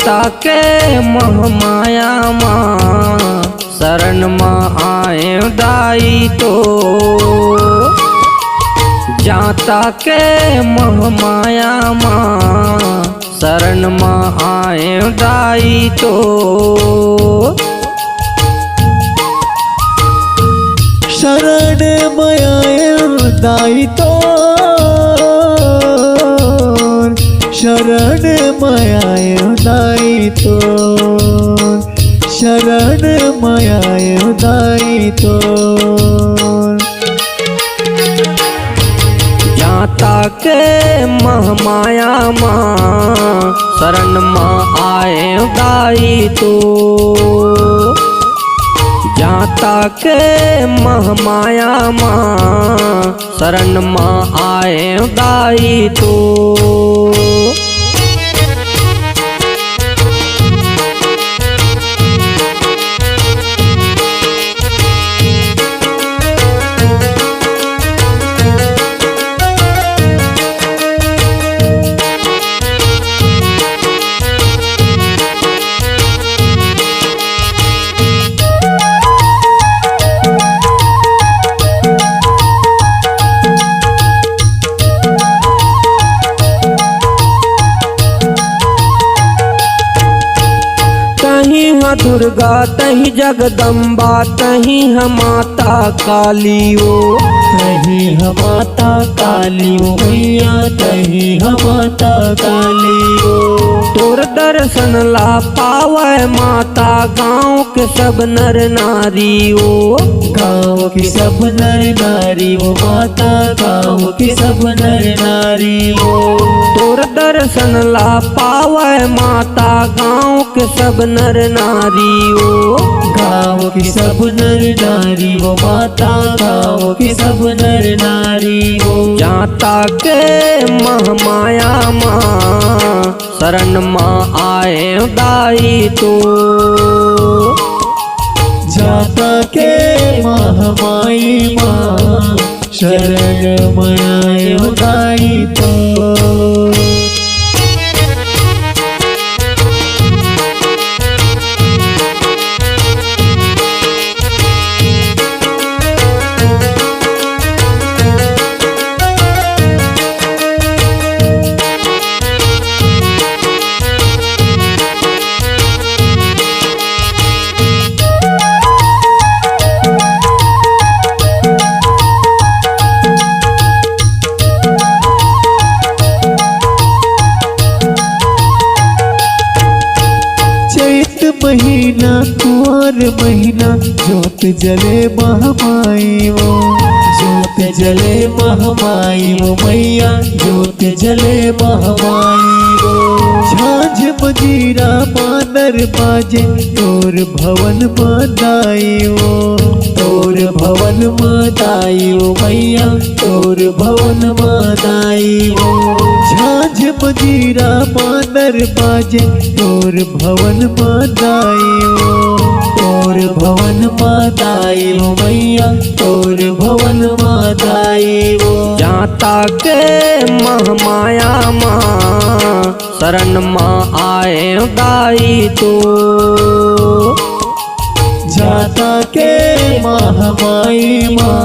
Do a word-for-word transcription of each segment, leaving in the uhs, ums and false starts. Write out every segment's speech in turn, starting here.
जाता के महमाया मा शरण मा आए दाई तो, जाता के महमाया मा शरण मा आए दाई तो। शरण मा आए दाई तो, शरण मा आए दाई तो, शरण मा आए दाई तो। जाता के महमाया मा शरण मा आए दाई तो, जाता के महमाया मा शरण मा आए दाई तो। तहीं ह दुर्गा, तहीं जगदम्बा, तहीं ह माता काली ओ। तहीं ह माता काली ओ मैया, तहीं ह माता काली ओ। तोर दर्शन ला पावय माता, गाँव के सब नर नारी ओ। गाँव के सब नर नारी ओ माता, गाँव के सब नर नारी ओ। तोर दर्शन ला पावय माता, गाँव के सब नर नारी ओ। गाँव के सब नर नारी ओ माता, गाँव के सब नर नारी ओ। जाता के महमाया मा शरण मा आए दाई तो। जाता के महमाई मा शरण मा आए दाई तो। चैत महीना, कुंवर महीना, जोत जले महमाई ओ, जोत जले महमाई ओ मैया, जोत जले महमाई ओ। झांझ मजीरा मानर बाजे, तोर भवन मा दाई ओ, तोर भवन मा दाई ओ मैया, तोर भवन मा दाई ओ। झांझ मजीरा मानर बाजे, तोर भवन मा दाई ओ, तोर भवन मा दाई ओ मैया, तोर भवन मा दाई ओ। जाता के महमाया मा शरण मा आए दाई तो। जाता के महमाई मा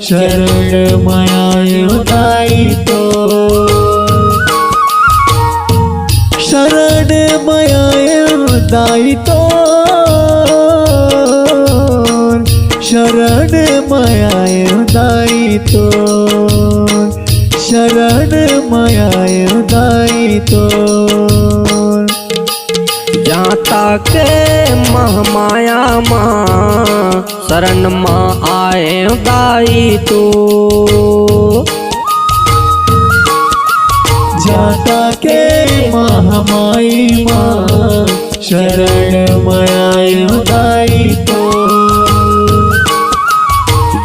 शरण मा आए दाई तो। शरण मा आए दाई तो, शरण मा आए दाई तो, शरण मा आए दाई तो। जाता के महमाया मा शरण मा आए दाई तो। जाता के महमाई मा शरण मा आए दाई तो।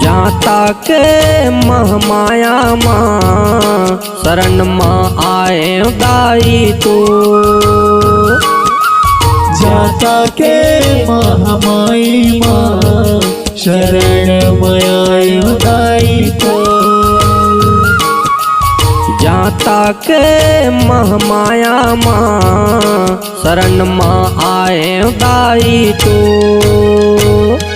जाता के महमाया मा शरण मा आए दाई तो। जाता के महमाई मा शरण मा आए दाई तो। जाता के महमाया मा शरण मा आए दाई तू।